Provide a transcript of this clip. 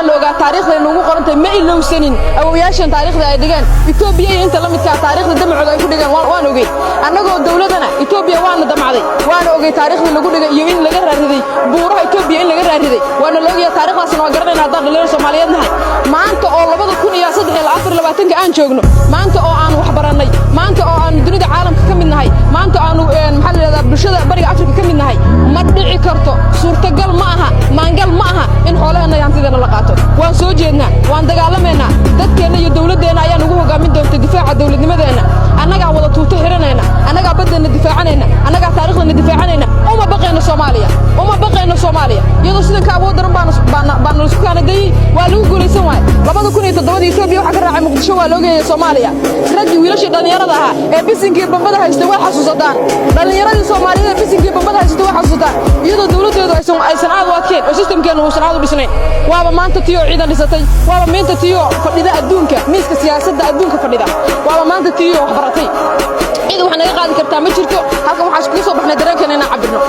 La ogaa taariikhday nuugu qorantay. Ma ilowsanin awowayaashan taariikhda ay dhigeen Etoobiya iyo inta la midkaa. Taariikhda damacooda ay ku dhigeen waan ogey. Annagoo dawladana Etoobiya waana damacday, waana ogey taariikhdii lagu dhigay iyo in laga raariday buuraha Etoobiya, in laga raariday waana la ogaya. Taarikhdaasna waa garanayna haddaan dhalinyaro Soomaaliyeed nahay. Maanta oo 2024-ka aan joogno, maanta oo aan wax barannay, maanta oo aanu dunida caalamka ka mid nahay, maanta aanu, maxaa la yidhahdaa, bulshada Bariga Afrika ka mid nahay, ma dhici karto, suurtagal ma aha, maangal ma aha in xoolaheenna iyo hantideenna la qaato. Waan soo jeednaa, waan dagaalamaynaa. Dadkeenna iyo dawladdeenna ayaa nugu hoggaamin doonta difaaca dawladnimadeenna. Annagaa wada tuuto xidhanayna, annagaa baddeenna difaacanayna, annagaa taariikhdeenna difaacanayna. Uma baqayno Soomaaliya, uma baqayno Soomaaliya. Iyadoo sidan ka awood daran baana laisku kaanadayey, waa lagu guulaysan waay. 2007-dii Etoobiya waxaa ka raacay Muqdisho, waa loo geeyey Soomaaliya. Raggii wiilashii dhallinyarada ahaa ee bisinkii bambada haystay way xasuusataan. Dhallinyaradii Soomaaliyeed ee bisinkii bambada haysatay way xasuusataan, iyadoo dawladdeedu aysan aad u adkeyn oo systemkeennu uusan aad u dhisnayn. Waaba maanta tiyoo ciidan dhisatay, waaba maanta tiyoo fadhida adduunka, miiska siyaasadda adduunka fadhida, waaba maanta tiyoo wax baratay. Cid wax naga qaadi kartaa ma jirto. Halkan waxaa iskugu soo baxnay dareenkeena inaan cabirno.